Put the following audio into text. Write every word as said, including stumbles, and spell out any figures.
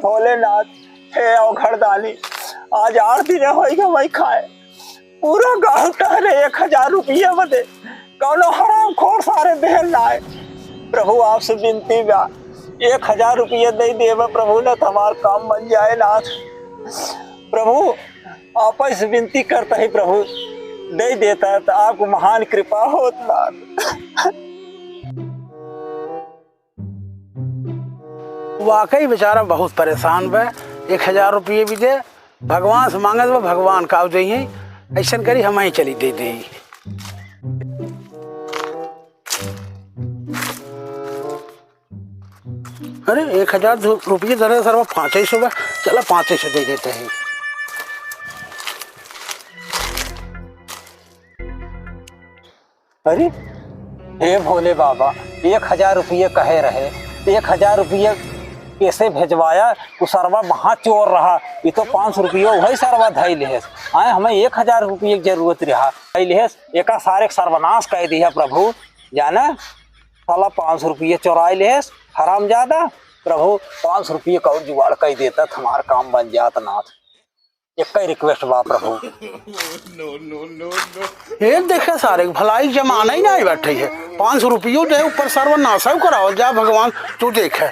भोलेनाथ, हे अवघड़दानी, आज आठ दिन होइ गए वही खाए, पूरा गाँव टहरे एक हजार रुपया बदे, कौनो हरामखोर सारे देहन नाय। प्रभु, आपसे विनती बा, एक हजार रुपया दे देबा प्रभु, न तो हमार काम बन जाए नाथ। प्रभु, आपसे विनती करता ही प्रभु, दे देता तो आपको महान कृपा होत नाथ। वाकई बेचारा बहुत परेशान बा, एक हजार रुपये भी दे, भगवान से मांगे तो भगवान का दे ही, ऐसन करी हम ही चली दे दे। अरे, एक हजार दो रुपये धरे सरवा, पाँच ही सौ बा, चला पाँच ही सौ दे देते हैं। अरे, हे भोले बाबा, एक हजार रुपये कहे रहे, एक हजार रुपये कैसे भेजवाया? वो सरवा महा चोर रहा, ये तो पाँच सौ रुपये वही सरवा धई लेहेस। आए, हमें एक हजार रुपये की जरूरत रहा, धई लेहेस, एका सारे का सर्वनाश कर दिया प्रभु। जाना, साला पाँच सौ रुपये चोराई लेहेस, हरामजादा। प्रभु, पाँच सौ रुपये का और जुगाड़ कर देता तो हमार काम बन जात नाथ। एक ही request बा प्रभु। ये देखे सारे के भलाई जमाना ही नहीं बैठे है। पाँच सौ रुपयो दे, ऊपर सर्वनाश करावल जा भगवान, तू देखे।